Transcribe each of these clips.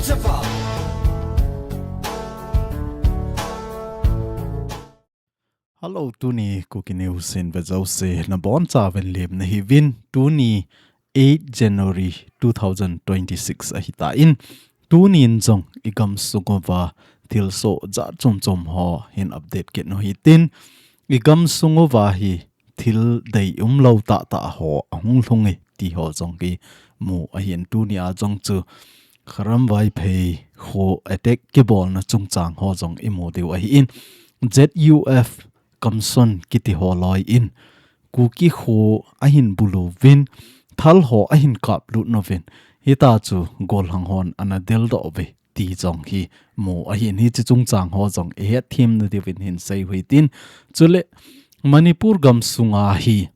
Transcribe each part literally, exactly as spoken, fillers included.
Hello, tuni Kuki News in vejouse nabonchauvin lemna hiuvin, tuni eight January two thousand twenty-six ahitan, tunin jong igamsung uva thilsoh jat chomchom ho hin update kit u hitin, igamsung uva hi thil deium lou tahtah ho ahung lhung e ti ho jong hi mu ahin, tunia jong chu Kharam Vaiphei kho attack kibolna chungchang ho jong imu diu ahin, Z U F Kamson kiti ho loi in Kuki kho ahin bulu uvin, thal ho ahin kaplut uvin, hita chu gollhang hon ana deldoh uve ti jong hi mu ahin, hiche chungchang ho jong ihet themna diuvin hin sei u hitin, chule Manipur gamsunga hi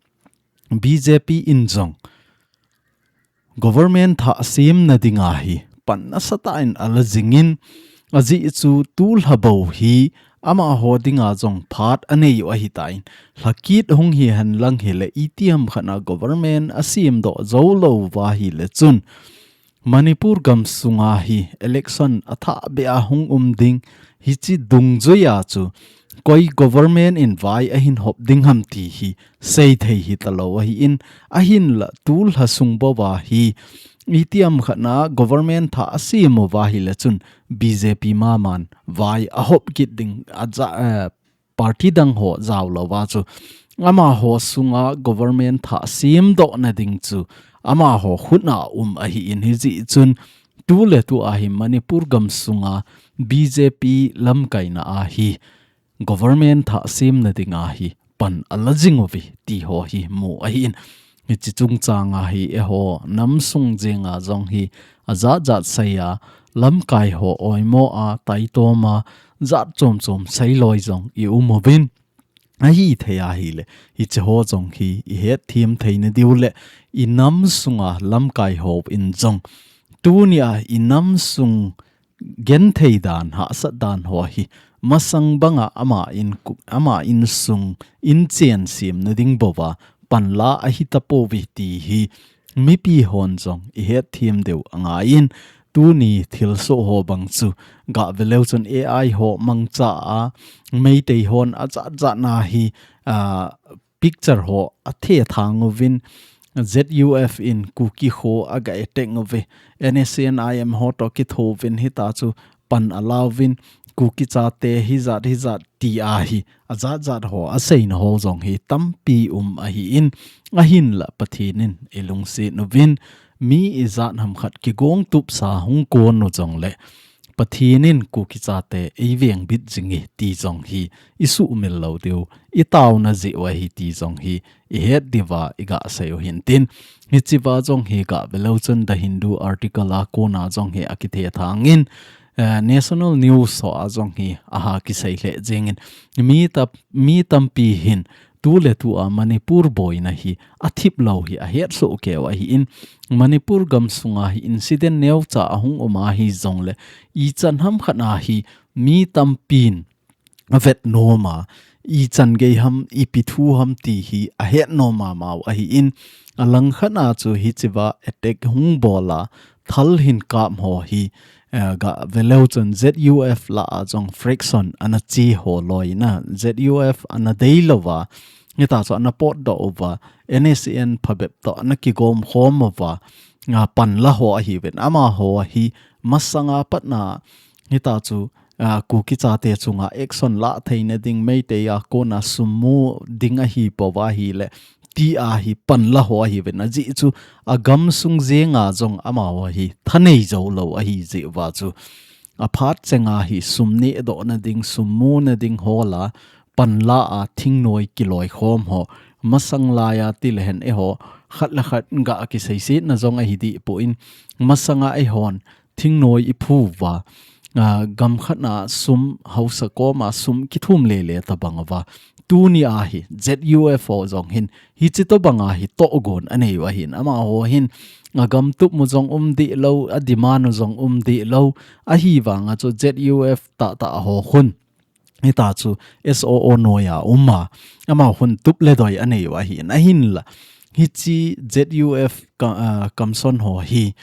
B J P in jong government thah semna dinga hi pan nasatah in ala jingin, ajeh chu tulha bou hi amaho dinga jong phat anei u ahitan, lhakit hung hihen lang hile itiham khatna government asemdoh jou lou uva hile chun Manipur gamsunga hi election athahbeh a hung um ding, hiche dungjuia chu koi government in vai ahin hop ding ham ti hi seithei hitalou ahin, ahinla tulha sung bouva hi itiham khatna government thah asem uva hile chun B J P maman vai ahop kit ding, aja, eh, party dang ho jaolouva chu amaho sunga government thah semdohna ding chu amaho khutna um ahin, hijeh chun tuletua hi Manipur gamsunga B J P lamkaina a hi government thah semna dinga hi pan ala jing uve ti ho hi mu ahin, hiche chungchanga hi eiho namsung jenga jong hi ajatjat seiya lamkai ho oimo a taitoma jat chomchom seiloi jong ium uvin, ahithei ahile hiche ho jong hi ihet them theina diu le inamsunga lamkai hon jong tunia inamsung genthei dan, hahsat dan ho hi masang banga ama in, ama insung inchen semna ding bouva panla ahitapouve ti hi mipi hon jong ihet them diu angaiyin, tuni thilsoh ho bang chu gah veleu chun A I ho mangcha a, Meitei hon ajatjatna hi, a, picture ho athethang uvin, Z U F in Kuki kho aga attack uve, N S C N I M ho toh kithouvin hita chu pan alauvin, Kuki chate hijat hijat ti ahi, ajatjat ho aseina ho jong hi tampi um ahin, ahinla Pathen in ilungset uvin, mi ijat hamkhat kigong tupsa hung kon u jongle Pathen in Kuki chate eivengbit jinge ti jong hi isuhmil lou diu, itaona jeh u ahi ti jong hi ihet diuva iga sei u hintin. Hichea jong hi gah veleu chun The Hindu article a kona jong hi akithethangin, eh, national news ho a jong hi aha kisei lheh jengin, mi ta, mi tampi hin tuletua Manipur boina hi athip lou hi ahetsoh keu ahin, Manipur gamsunga hi incident neocha ahung um ahi jongle ichan hamkhat a hi mi tampin avet nom a, ichan gei ham, ipi thu ham ti hi ahet nom amau ahin, alangkhat a chu hichea attack hung bol a, thal hin kap ho hi, eh, gah veleu chun Z U F lah a jong fraction ana chi ho loina, Z U F ana deilouva, hita chu ana potdoh uva, N S C N phabep toh ana kigom khom uva, a, panla ho ahiuvin, amaho hi masanga patna hita chu, a, Kuki chate chunga action lah theina ding, Meitei a kona sum mu ding ahipou ahile, ti ahi panla ho ahiuvin, ajeh chu agamsung jenga jong amaho hi thanei joulou ahi jeh uva chu aphat chenga hi sum nehdohna ding, sum muna ding hola panla a thingnoi kiloikhom ho, masang laiya tilehen eiho khat le khat gah kiseisetna jong ahi dehpoi, masanga eihon thingnoi iphu uva, a, gamkhat a sum, haosa koma sum kithum lele tobang uva, tunia hi Z U F ho jong hin hiche tobanga hi tohgon anei u ahin, amaho hin agamtup u jong um dehlou, ademand u jong um dehlou, ahivanga chu Z U F tahtah ho khun hita chu S O O noiya uma, amaho khun tup le doi anei u ahin, ahinla hiche Z U F ka, a, Kamson ho hi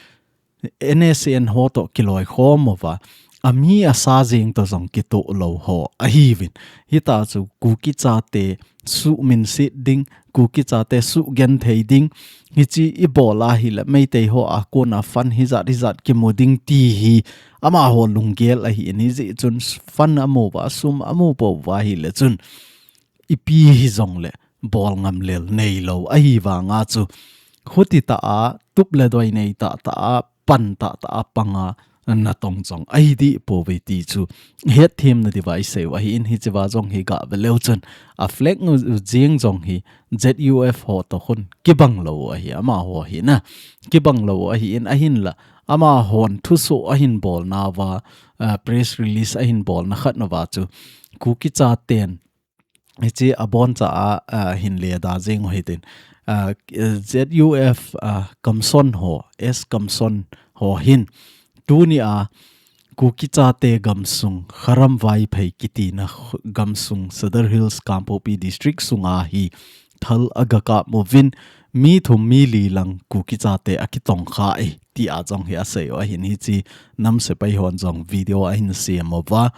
N S C N ho toh kiloikhom uva, ami asa jeng toh jong kitoh lou ho ahiuvin. Hita chu Kuki chate suhminset ding, Kuki chate suhgenthei ding, hiche ibol ahile Meitei ho a kona fund hijat hijat kimu ding ti hi amaho lunggel ahin, hijeh chun fund amu uva, sum amu pouva ahile chun ipi hijongle bol ngam lel neilou ahi vanga chu, khuti tah a, tup le doi nei tah tah a, pan tah tah a panga natong jong ahi dih pouve ti chu hetthemna diuva isei u ahin, hichea jong hi gah ve leu chun a flag u jeng jong hi Z U F ho toh khun kibang lou u ahi, amaho hi na kibang lou u ahin, ahinla amahon thusoh ahin bolna uva, ah, press release ahin bolna khat nauva chu Kuki chaten hiche aboncha a, ah, hin le da jeng u hitin, ah, Z U F, ah, Kamson ho, S Kamson ho hin, tunia Kuki chate gamsung, Kharam Vaiphei kitina gamsung, Sadar Hills Kangpokpi District sunga hi thal aga kap uvin, mi thum mi li lang Kuki chate akitongkha e, tia jong hi asei u ahin, hiche nam sepai hon jong video ahin sem uva,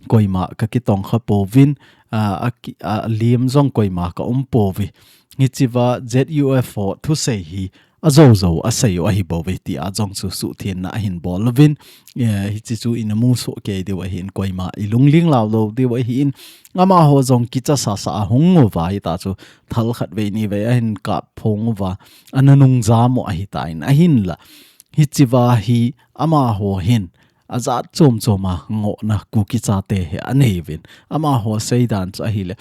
koima ka kitongkha pouvin, a, a ki-, a liam jong koima ka um pouve. Hichea Z U F ho thusei hi ajou jou asei u ahi bouve tia jong chu suhthengna ahin bol uvin. Eh, hiche chu ina musoh kei diu ahin, koima ilungling lau lou diu ahin. Amaho jong kicha sasa a hung uva hita chu thal khat vei ni vei ahin kap phong uva, ana nungjam u ahitan, ahinla hichea hi amaho hin ajat chom chom a ngohna Kuki chate hi anei uvin. Amaho seidan chu ahile,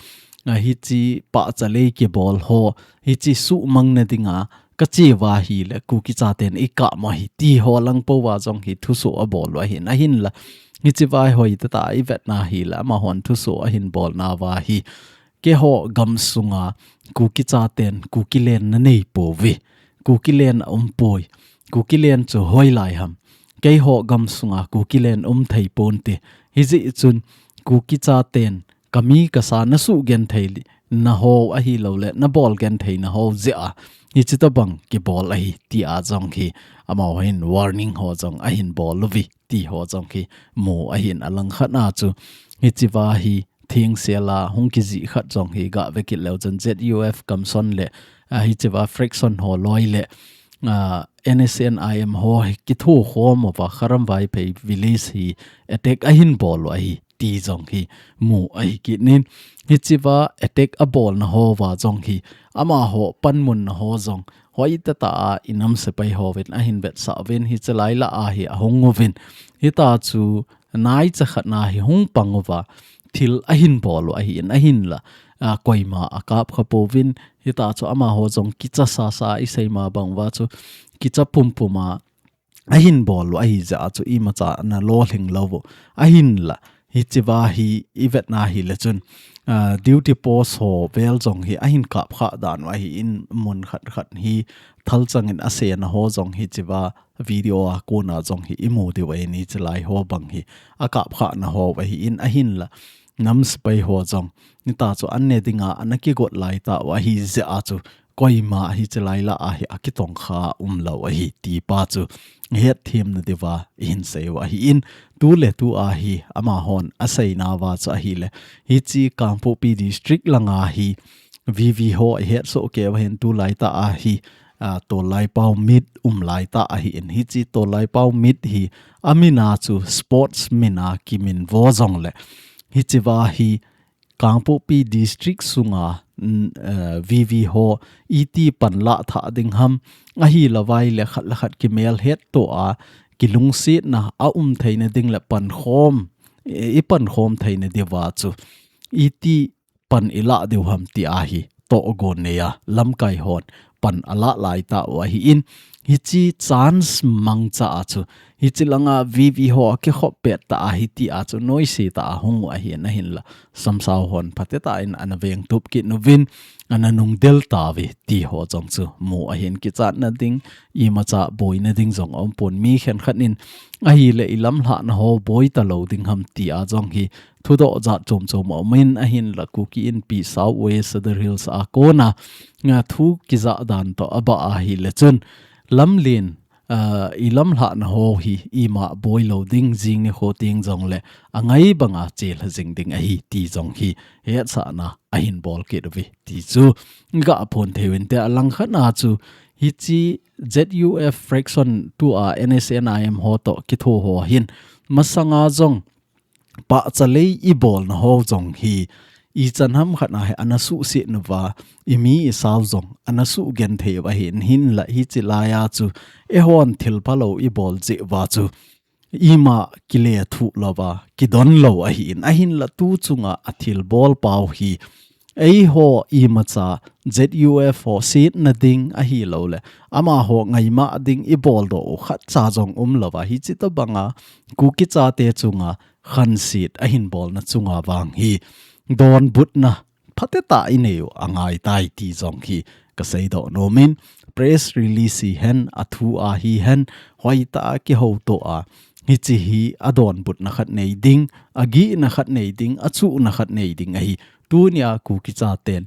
a, hiche pahcha lei kibol ho, hiche suhmang na dinga ka che uva ahile Kuki chaten eikap u ahi ti ho lang pouva jong hi thusoh abol u ahin, ahinla hichea hi hoi tah tah a ivetna ahile amahon thusoh ahin bolna uva hi, keiho gamsunga Kuki chaten Kuki land na nei pouve. Kuki land aum poi. Kuki land chu hoilai ham? Keiho gamsunga Kuki land um thei ponte. Hijeh chun Kuki chaten kami kasa na suhgenthei naho ahilouleh na bolgenthei naho jeh a hiche tobang kibol ahi tia jong hi amaho hin warning ho jong ahin bol uve ti ho jong hi mu ahin, alangkhat a chu hichea hi thengsel a hung kijih khat jong hi gah ve kit leu chun Z U F Kamson le, a, hichea faction ho loi le, a, N S C N I M ho hi kithokhom uva Kharam Vaiphei village hi attack ahin bol u ahi ti jong hi mu ahi kit in, hichea attack abolna houva jong hi amaho panmun na ho jong hoi tah tah a inam sepai hovin ahin vetsah uvin, hiche lai lah a hi ahung uvin. Hita chu naicha khat na hi hung pang uva thil ahin bol u ahin, ahinla, a, koima akap kha pouvin, hita chu amaho jong kicha sasa isei ma bang uva chu kicha pumpum a ahin bol u ahi jeh a chu imacha ana lolhing lou u ahinla, hichea hi ivetna ahile chun, a, duty post ho vel jong hi ahin kap kha dan u ahin, mun khat khat hi thalchang in asena ho jong hichea video a kona jong hi imu diu ahin, hiche lai ho bang hi akap kha na ho ahin, ahinla nam sepai ho jong hita chu an ne dinga ana kigot lai tah u ahi jeh a chu koima hiche lai lah a hi akitongkha umlou ahi ti pa chu hetthemna diuva ihin sei u ahin, tu le tu a hi amahon aseina uva chu ahile, hiche Kangpokpi District langa hi V V ho ihet soh kei uva hin tulai tah a hi, a, Tollaipau meet um lai tah ahin, hiche Tollaipau meet hi amin a chu sports min a kiminvo jongle, hichea hi Kangpokpi District sunga, n-, eh, V V ho iti panlah thah ding ham, ahilouva ahile khat le khat kimelhetto a, kilungsetna aum theina ding le pankhom, i, ipankhom theina diuva chu iti pan ilah diu ham ti a hi tohgon nei a lamkai hon pan alah lai tah u ahin, hiche chance mangcha a chu, hiche langa V V ho akikhop pet tah a hiti a chu noise tah a hung u ahin, ahinla samsau hon phatecha in ana vengtup kit uvin, ana nungdel tauve ti ho jong chu mu ahin, kichatna ding, imacha boina ding jong aumpon, mi khenkhat in ahile ilamlhahna ho boi talou ding ham ti a jong hi thudoh jat chom chom aumin, ahinla Kuki Inpi South West Sadar Hills a kona, a, thu kijah dan toh abah ahile chun lamlen uh, i lamlhahna ho hi ima boi lo ding, jing ni ho ting jong le angai banga chelha jing ding ahi ti jong hi hetsahna ahin bol kit uve ti chu ga phon thei uvin te. Alangkhat na chu hiche Z U F fraction two a N S N I M ho to kitho ho hin masanga jong pahcha lei i bolna ho jong hi ichan hamkhat na hi ana suhset nauva, i mi i sao jong ana suhgenthei uva ahin, hinla hiche laiya chu eihon thil phalou i bol jeh uva chu ima kile thuh louva, kidon lou ahin, ahinla tu chunga a thilbol pau hi eiho imacha Z U F ho setna ding ahilouleh amaho ngaima ding i boldoh u khatcha jong um louva, hiche tobanga Kuki chate chunga khanset ahin bolna chunga vang hi donbutna phatetah i nei u angai tai ti jong hi ka seidoh nom in, press release hihen, a thu a hihen, hoitah a kihoutoh a, hiche hi a donbutna khat nei ding, a gihna khat nei ding, a chuhna khat nei ding ahi. Tunia Kuki chaten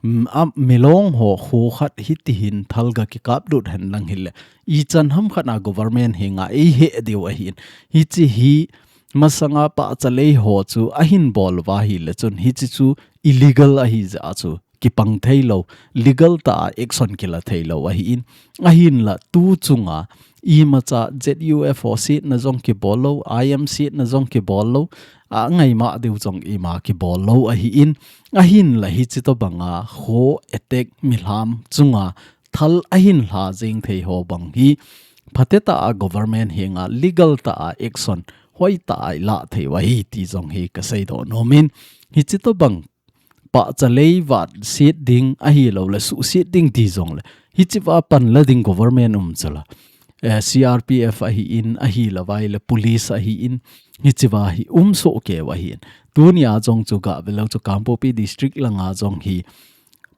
mm, a, Milong ho kho khat hitihin thal ga kikaplut hen lang hile, ichan hamkhat na government henga eiheh diu ahin, hiche hi masanga pahcha lei ho chu ahin bol uva ahile chun hiche chu illegal ahi jeh a chu kipang theilou, legal tah a action kila theilou ahin, ahinla tu chunga imacha Z U F ho setna jong kibol lou, I M setna jong kibol lou, angaima diu jong ima kibol lou ahin, ahinla hiche tobanga kho attack milham chunga thal ahin lha jeng thei ho bang hi phatetah a government henga legal tah a action hoitah a i lah thei u ahi ti jong hi ka seidoh nom in, hiche tobang pahcha lei vat set ding ahilouleh suhset ding ti jongle hiche va panla ding government um chula, eh, C R P F ahin, ahilouva ahile police ahin, hiche va hi um soh kei u ahin. Tunia jong chu ga velou chu Kangpokpi district langa jong hi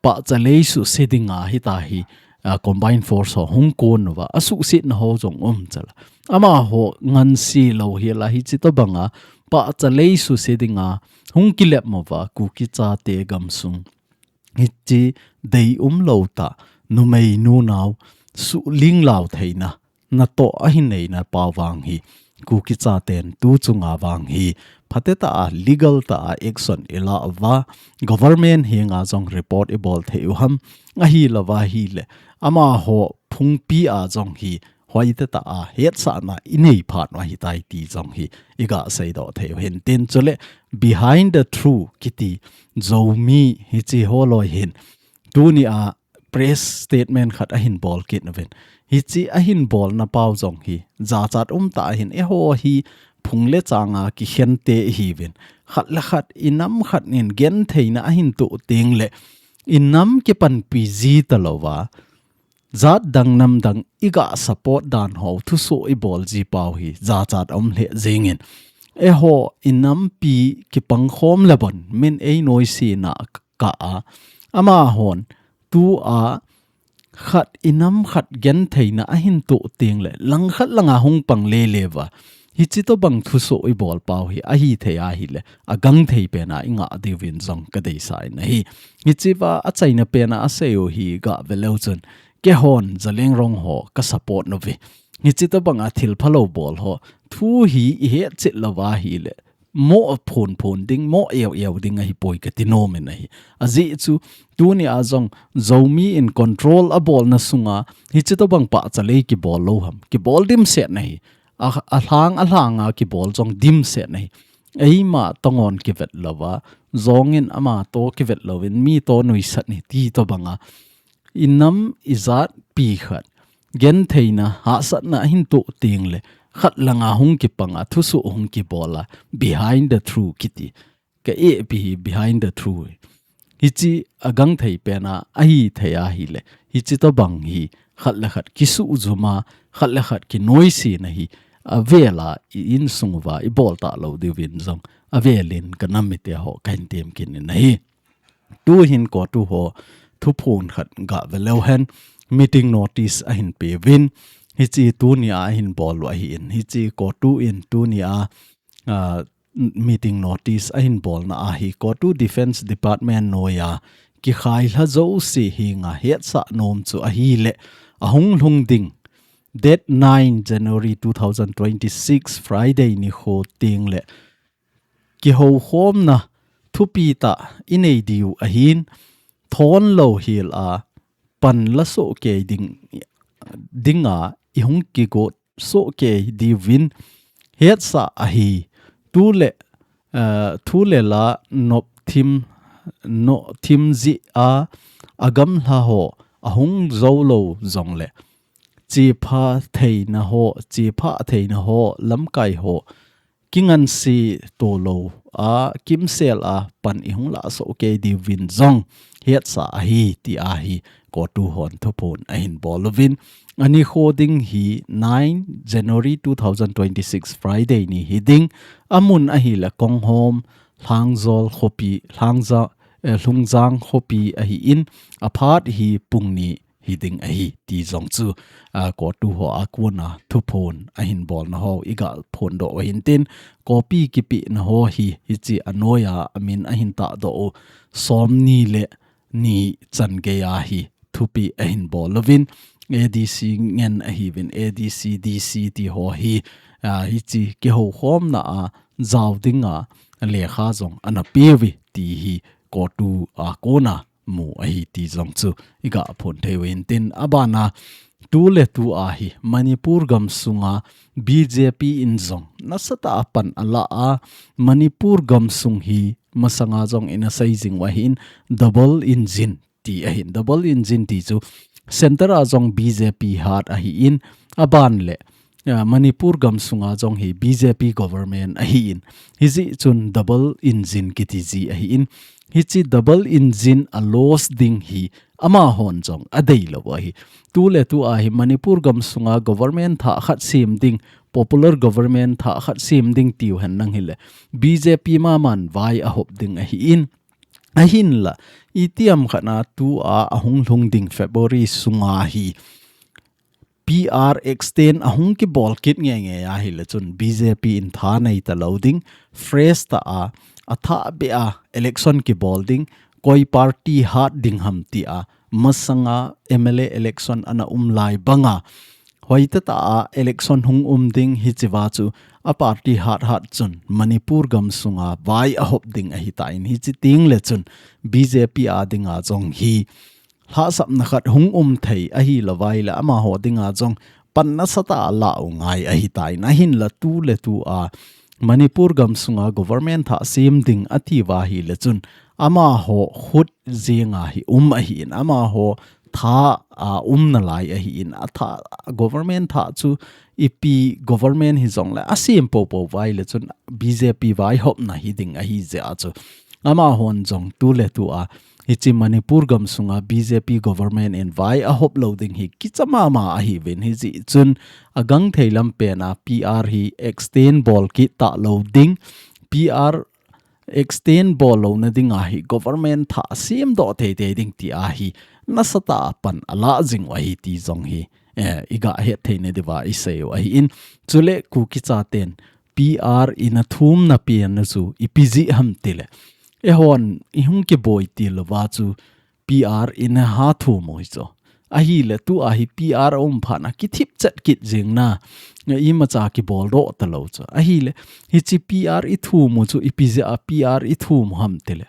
pahcha lei suhse dinga hita hi, ah, combined force ho hung kon uva, a suhsetna ho jong um chula. Amaho ngansi lou hila hiche tobanga pahcha lei suhse dinga hung kilep uva Kuki chate gamsung hiche dei umlou tah, numei nunao suhling lau theina natoh ahin neina pau vang hi Kuki chaten tu chunga vang hi phatetah a legal tah a action i lah uva, government henga jong report i bol thei u ham, ahilouva ahile amaho phungpi a jong hi hoitah tah a hetsahna i nei phat u ahitai ti jong hi i ga seidoh thei u hin tin, chule Behind the Truth kiti Zomi hiche ho loi hin tunia press statement khat ahin bol kit uvin, hiche ahin bolna pau jong hi jachat umtah ahin, eiho hi phung le changa kikhen te ihiuvin, khat le khat i nam khat in gentheina ahin toh tengle i nam kipanpi ji talouva, jat dang nam dang i ga support dan ho thusoh i bol ji pau hi jachat um lheh jengin, eiho i nampi kipang khom le bon min ei noisena kah a, amahon tua khat i nam khat gentheina ahin toh tengle langkhat langa hung pang lele uva, hiche tobang thusoh i bol pau hi ahithei ahile agang thei pena i ngah diuvin jong ka deisah in ahi. Hiche va achaina pena asei u hi ga veleu chun, keihon Zeliangrong ho ka support uve. Hiche tobanga thil phalou bol ho thu hi i hetchet louva ahile mo phonphon ding, mo eueu ding ahipoi kati nom in ahi. Ajeh chu tunia jong Zomi in control abolna sunga hiche tobang pahcha lei kibol lou ham, kibol dimset na hi. A, alhang alhanga kibol jong dimset na hi. Eima tongon kivet louva, jongin ama to kivet louvin mi to nuisat ni ti tobanga i nam i jat pi khat gentheina hahsatna ahin toh tengle khat langa hung kipanga thusoh hung kibola, Behind the Truth kiti. Ka eipi hi Behind the Truth hi. Hiche agang thei pena ahithei ahile, hiche tobang hi khat le khat kisuhjuma, khat le khat kinoisena hi avela i insung uva i bol talou diuvin jong avelin ka nam mite ho kahin temkit in ahi. Tuhin CoTU ho thuphon khat ga veleu hen, meeting notice ahin peuvin, hiche tunia ahin bol u ahin, hiche CoTU in tunia, ah, meeting notice ahin bolna ahi, CoTU Defence Department noiya kikhailha jouse henga hetsah nom chu ahile, ahung lhung ding date nine January two thousand twenty-six Friday nikho teng le kihoukhomna thupi tah inei diu ahin, thon lou hel a pan la soh kei ding, dinga ihung kigot soh kei diuvin hetsah ahi. Tu le, eh, thu le la nop thim, nop thim jeh a, a gamla ho ahung jou lou jong le, chepha theina ho, chepha theina ho, lamkai ho, kingansi to lou a, kimsel a pan ihung la soh kei diuvin jong hetsah ahi, ti ahi CoTU hon thuphon ahin bol uvin. Anikho ding hi nine January two thousand twenty-six Friday ni hiding, amun ahile Konghom, Lhangjol khopi, Lhangja-, eh, Lhungjang khopi ahin, aphat hi pung ni hiding ahi, ti jong chu, ah, CoTU ho a kona thuphon ahin bolna ho iga phondoh u hintin, copy kipehna ho hi, hiche anoiya amin ahin tahdoh u, som ni le ni chan geiya hi thupi ahin bol uvin, ADC ngen ahiuvin, ADC, DC ti ho hi, ah, hiche kihoukhomna a jao dinga lekha jong ana peuve ti hi CoTU a kona mu ahi ti jong chu iga phon thei u hintin, abana tu le tu a hi Manipur gamsunga BJP in jong nasatah a pan ala a, Manipur gamsung hi masanga jong ina sei jing u ahin, double engine ti ahin, double engine ti chu center a jong BJP hat ahin, aban le, ah, Manipur gamsunga jong hi BJP government ahin, hijeh chun double engine kiti ji ahin, hiche double engine a loss ding hi amahon jong adei lou ahi. Tu le tu a hi Manipur gamsunga government thah khat sem ding, popular government thah khat sem ding tiu henlang hile, BJP maman vai ahop ding ahin, ahinla, itiham khat na tu a ahung lhung ding February sunga hi PR extend ahung kibol kit ngei ngei ahile chun BJP in tha nei talou ding, fresh tah a, athah beh a election kibol ding, koi party hat ding ham ti a, masanga MLA election ana um lai banga, hoitah tah a election hung um ding, hiche va chu a party hat hat chun Manipur gamsunga vai ahop ding ahitan, hiche teng le chun BJP a dinga jong hi lhahsamna khat hung um thei ahilou vai le amaho dinga jong pan nasatah a la u ngai ahitan, ahinla tu le tu a Manipur gamsunga government thah sem ding ati uva ahile chun amaho khut jenga hi um ahin, amaho tha a um nalai ahin, atha, government thah chu ipi government hijongle asem popo uva ahile chun BJP vaihopna hiding ahi jeh a chu amahon jong tu le tu a hiche Manipur gamsunga BJP government in vai ahop lou ding hi kicha mama ahiuvin, hijeh chun agangthei lampen a PR hi extend bol kit talou ding, PR extend bol louna dinga hi government thah semdoh teitei ding ti ahi nasatah a pan ala jing u ahi ti jong hi, eh, iga hetthei na diuva isei u ahin, chule Kuki chaten PR ina thumna pen chu ipi jeh ham tile, eihon ihung kiboi til uva chu PR ina ha thum u hichu. Ahile tu a hi PR aum phat na kithip chet kit jing na, imacha kibol doh talou chu. Ahile hiche PR ithum u chu ipi jeh a PR ithum u ham tile,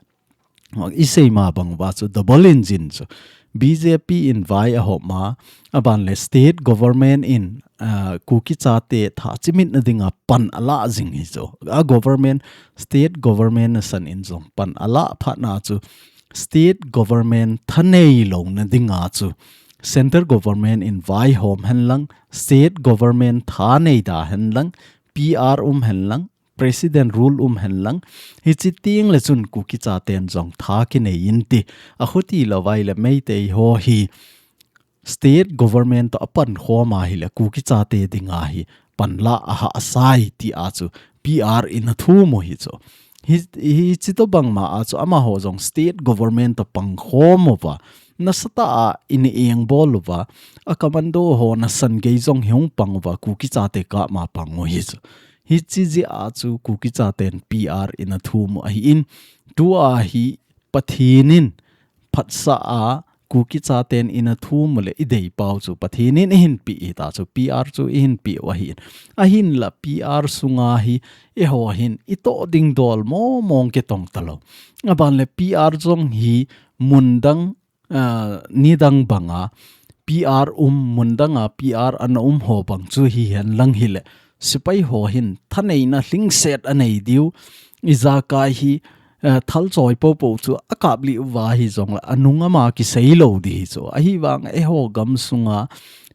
isei ma bang uva chu double engine chu BJP in vai ahop ma, aban le state government in, ah, Kuki chate thah chimitna dinga pan ala jing hichu. A government, state government nasan in jong pan ala phat na chu state government thanei louna dinga chu center government in vaihom henlang, state government thanei da henlang, PR um henlang, president rule um henlang, hiche teng le chun Kuki chaten jong tha kinei inte. Akhuti lou vai le Meitei ho hi state government toh apankhom ahile Kuki chate dinga hi pan la ahahsa e ti a chu PR ina thum u hichu. Hi, hiche tobang ma a chu amaho jong state government toh pangkhom uva, nasatah a ina engbol uva, a commando ho nasan gei jong hi hung pang uva, Kuki chate kah ma pang u hichu. Hiche jeh a chu Kuki chaten PR ina thum u ahin, tu a hi Pathen in phatsah a Kuki chaten ina thum u le i deipau chu Pathen in eihin pe hita chu P R chu eihin pe u ahin. Ahinla P R sunga hi eiho hin i toh ding dol mong mong kitong talou. Aban le P R jong hi mun dang, ah, ni dang banga P R um, mun danga P R ana um ho bang chu hihen lang hile, sepai ho hin thaneina lhingset anei diu, ijakai hi, eh, thal choi popo chu akap lih uva hijongle anung ama kisei lou ding hi chu. Ahivang eiho gam sunga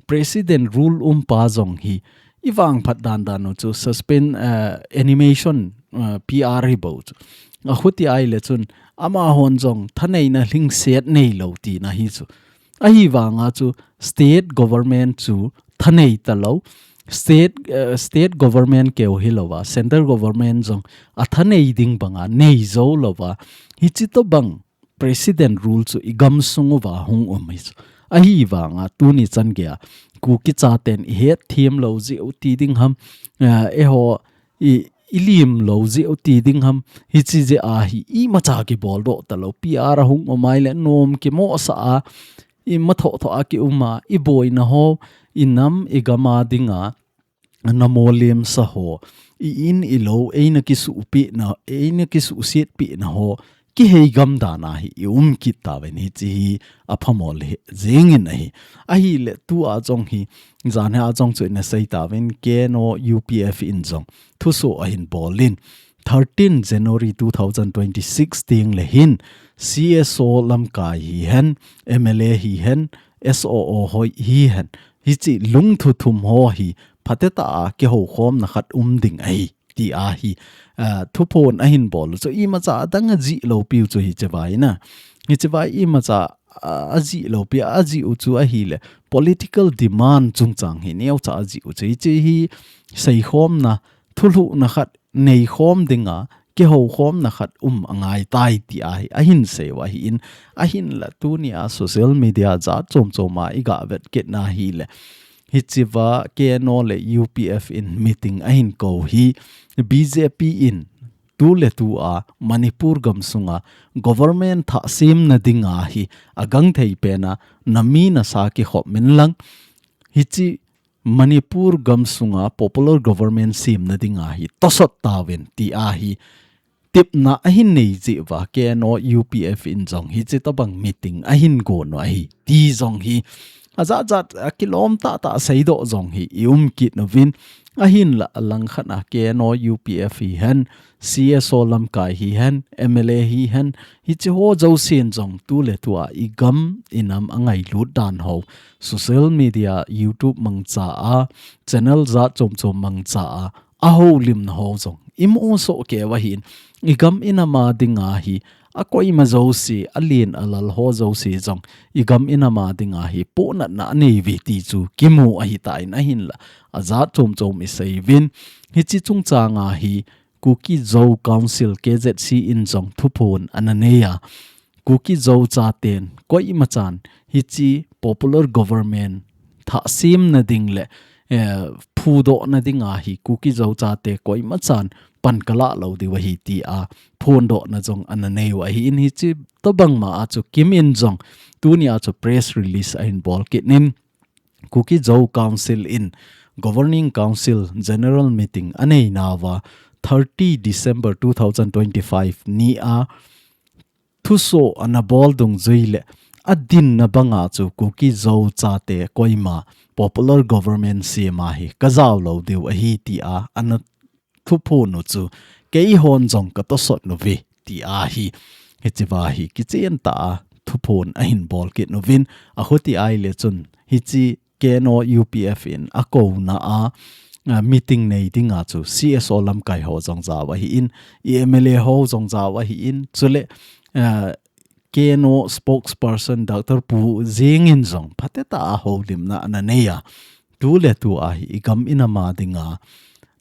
President rule um pa jong hi i vangphat dan dan u chu suspend, eh, animation, eh, P R hi bou chu. Akhuti ahile chun amahon jong thaneina lhingset neilou tina hi chu. Ahivanga chu state government chu thanei talou, state, eh, state government keu hilouva, central government jong athanei ding banga nei jou louva, hichi tobang President rule chu i gam sung uva hung um hi chu. Ahivanga tuni chan geiya Kuki chaten i hetthem lou jeh u ti ding ham, eh, eiho i, i lim lou jeh u ti ding ham, hichi jeh a hi imacha kibol doh talou, P R ahung um ahile nom kimohsah a, imathoh thoh a ki um a, i boina ho, i nam i gam a dinga, na molemsa ho, i in i lou, eina kisuhpeh na, eina kisuhset peh na ho, kihei gam dan a hi i um kit tauvin hichi hi aphamol hi jingin ahi. Ahile tua jong hi, janhi a jong chu ina sei tauvin K N O U P F in jong thusoh ahin bol in, thirteen January two thousand twenty-six teng le hin, C S O lamkai hihen, M L A hihen, S O O ho hihen, hichi lungthu thum ho hi phatecha a kihoukhomna khat um ding ahi, ti ahi, ah, thuphon ahin bol u chu imacha adang ajih lou piu chu hichi vai na. Hichi vai imacha, ah, ajih lou pi, ajih u chu ahile political demand chungchang hi neocha ajih u chu hichi hi seikhomna, thulhuhna khat neikhom dinga, kihoukhomna khat um angaitai ti ahi, ahin sei u ahin, ahinla tuni a social media jat chom chom a i ga vet kit na hile, hichi va K N O le U P F in meeting ahin kou hi, B J P in tu le tu a Manipur gam sunga government thah semna dinga hi agangthei pena na mi na sa kikhop min lang, hichi Manipur gam sunga popular government semna dinga hi tosot tauvin ti ahi, tipna ahin nei jeh uva K N O U P F in jong hichi tobang meeting ahin gon u ahi ti jong hi ajat jat a kilom tahtah seidoh jong hi i um kit uvin, ahinla alangkhat a K N O U P F hihen, C S O lamkai hihen, M L A hihen, hichi ho jousen jong tu le tu a i gam i nam angailut dan ho, social media, YouTube mangcha a, channel jat chom chom mangcha a, ahoulimna ho jong i mu soh kei u ahin, i gam i nam a dinga hi, akoima jouse, alen alal ho jouse jong i gam i nam a dinga hi pohnatna anei uve ti chu kimu ahitan ahinla, ajat chom chom i sei uvin, hichi chungchang a hi Kuki Zo Council, K Z C in jong thuphon ana nei a, Kuki Zo chaten koima chan hichi popular government thah semna ding le, eh, phudohna dinga hi Kuki Zo chate koima chan pan kalah lou diu ahi ti a phondohna jong ana nei u ahin, hichi tobang ma a chu KIM in jong tuni a chu press release ahin bol kit in, Kuki Zo Council in Governing Council General Meeting anei nauva thirty December two thousand twenty-five ni a thusoh ana bol dungjui le adinna banga chu Kuki Zo chate koima popular government sem a hi kajao lou diu ahi ti a ana thuphon u chu keihon jong ka tosot uve ti ahi. Hichi va hi kichen tah a thuphon ahin bol kit uvin, akhuti ahile chun hichi K N O U P F in akouna a, a, meeting nei dinga chu C S O lamkai ho jong jao ahin, i M L A ho jong jao ahin, chule, a, K N O spokesperson Doctor Pu Zing in jong phatecha a houlimna ana nei a, tu le tu a hi i gam i nam a dinga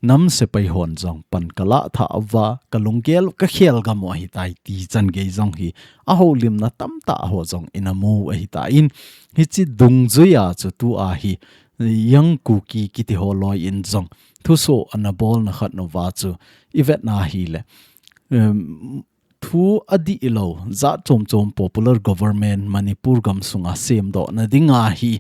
nam sepai hon jong pan kalah thah uva, kalunggel kakhel gam u ahitai ti chan gei jong hi ahoulimna tamtah ho jong ina mu u ahitan, hichi dungjui a chu tu a hi Young Kuki kiti ho loi in jong thusoh ana bolna khat nauva chu i vetna hile, em, thu adih lou, jat chom chom popular government Manipur gamsunga semdohna dinga hi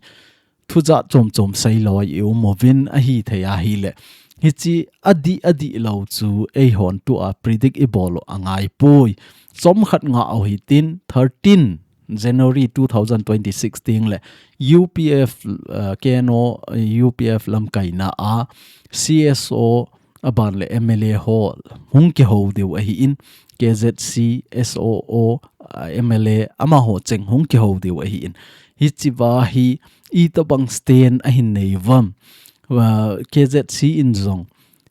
thu jat chom chom seilou a i um uvin ahithei ahile. Hiche adih adih lou chu eihon tua predict ibol u angaipoi. Chomkhat ngah u hitin, thirteen January two thousand twenty-six tengle U P F, uh, K N O, uh, U P F lamkaina a C S O aban le M L A ho hung kihou diu ahin, K Z C, S O O, uh, M L A amaho cheng hung kihou diu ahin. Hichea hi itobang stand ahin nei uvam. Uh, K Z C in jong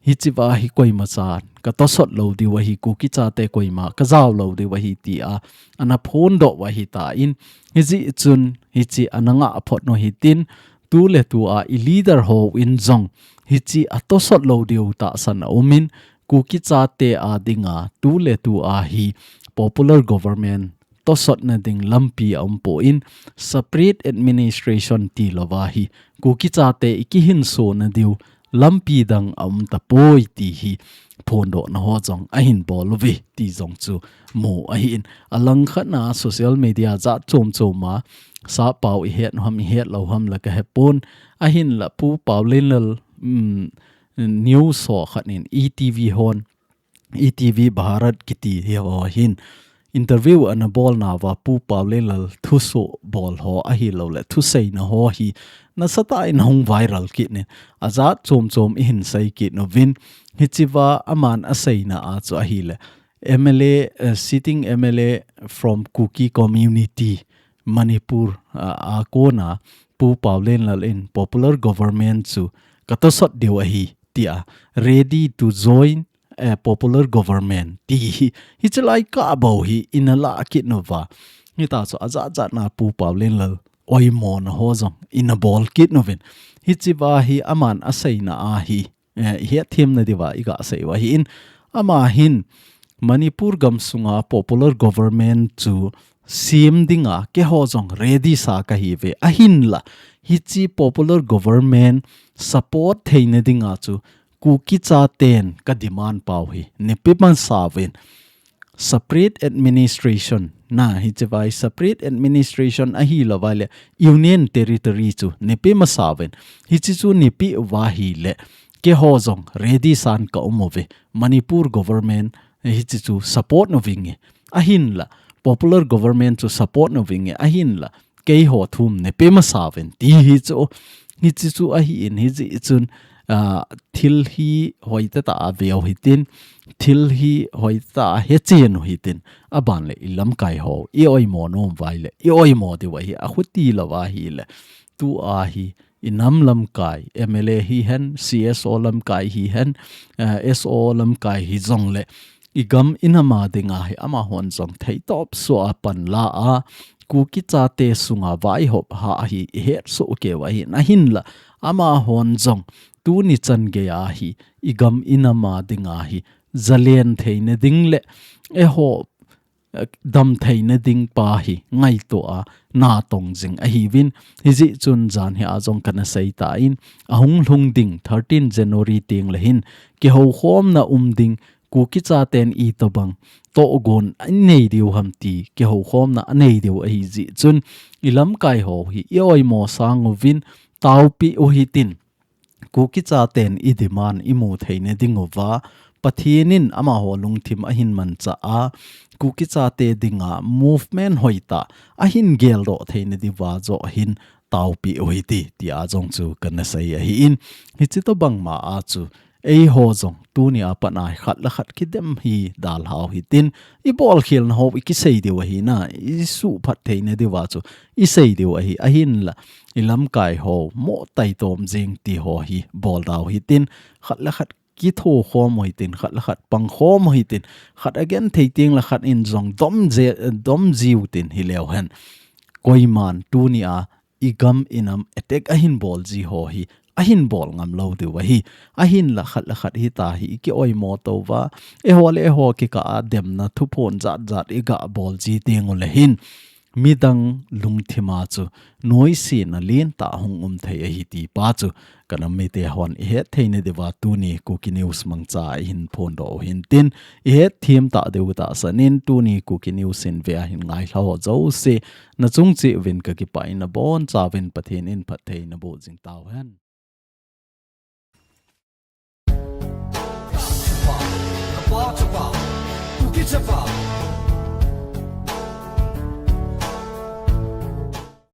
hichea hi koima chan ka tosot lou diu ahi, Kuki chate koima ka jao lou diu ahi tia ana phondoh u ahitan, hijeh chun hiche ana ngah phot u hitin, tuletua i leader hon jong hiche atosot lou diu tahsan aumin, Kuki chate a dinga tuletua hi popular government tosotna ding lampi aumpon, separate administration tilouva hi Kuki chate i kihinsona diu lampi dang aumtapoi ti hi phondohna ho jong ahin bol uve ti jong chu mu ahin. Alangkhatna social media jat chom choma sappao ihet u ham ihet lou ham la kahepon, ahinla Pu Paolienlal, um, news ho khat in E T V hon, E T V Bharat kiti hiho hin interview ana bolnauva Pu Paolienlal thuso bol ho ahilouleh thuseina ho hi nasatah in ahung viral kit in, ajat chom chom ihin sei kit uvin, hichea aman aseina a chu ahile M L A, uh, sitting M L A from Kuki community Manipur, uh, a kona Pu Paolienlal in popular government chu ka tosot diu ahi tia, ready to join a popular government ti hi, hiche lai kah bou hi ina lah kit uva. Hita chu ajat jat na Pu Paolienlal oimona ho jong ina bol kit uvin. Hichea hi aman aseina a hi, eh, ihet themna diuva iga sei u ahin. Ama hin Manipur gamsunga popular government chu sem dinga keiho jong ready sa kahiuve. Ahinla, hiche popular government support theina dinga chu Kuki chaten ka demand pau hi nipi masa uvin, separate administration, na hichea hi separate administration ahilouva le Union Territory chu nipi masa uvin. Hiche chu nipi uva ahile keiho jong ready san ka um uve. Manipur government hiche chu support uvinge. Ahinla, popular government chu support uvinge. Ahinla, keiho thum nipi masa uvin ti hi chu, hiche chu ahin, hijeh chun, ah, thil hi hoitah tah a veu hitin, thil hi hoitah tah a hechen u hitin, aban le i lamkai ho i oimo nom uva ahile i oimo diu ahi, akhuti louva ahile tua hi i nam lamkai, M L A hihen, C S O lamkai hihen, eh, S O O lamkai hijongle, i gam i nam a dinga hi amahon jong theitop sua panla a, Kuki chate sunga vaihop hah hi i hetsoh keu ahin, ahinla amahon jong tuni chan geiya hi i gam i nam a dinga hi jalen theina ding le eiho, eh, dam theina ding pa hi ngaito a natong jing ahiuvin, hijeh chun jan hi a jong kana seitan, ahung lhung ding thirteen January tengle hin kihoukhomna um ding, Kuki chaten itobang tohgon anei diu ham ti kihoukhomna anei diu ahijeh chun, i lamkai ho hi i oimo sang uvin, taopi u hitin, Kuki chaten i demand i mu theina ding uva, Pathen in amaho lungthim ahin manchah a, Kuki chate dinga movement hoitah ahin geldoh theina diuva joh hin taopi u hite, tia jong chu kana sei ahin. Hiche tobang ma a chu eiho jong tuni a pat a khat le khat kidem hi dalhau hitin, i bolkhelna ho i kisei diu ahi na, i suhphat theina diuva chu i sei diu ahi, ahinla i lamkai ho mo taitom jing ti ho hi bol dau hitin, khat le khat kithokhom u hitin, khat le khat pangkhom u hitin, khat agenthei tengle khat in jong dom je, dom jiu tin hileu hen. Koiman tuni a i gam i nam attack ahin bol ji ho hi ahin bol ngam lou diu ahi. Ahinla khat le khat hita hi i kioimo tou va, eiho le eiho kikah a demna thuphon jat jat i ga bol ji teng ule hin, midang lungthima chu noisena lentah hung um thei ahi ti pa chu kanam mite hon ihet theina diuva tuni Kuki News mangcha ihin phondoh u hintin, ihet them tah diu tahsan in tuni Kuki News in ve ahin ngailha ho jouse nachung cheh uvin kakipah in, abonchauvin Pathen in phattheina boh jing tauhen. Chapa, Chapa, Kuki Chapa.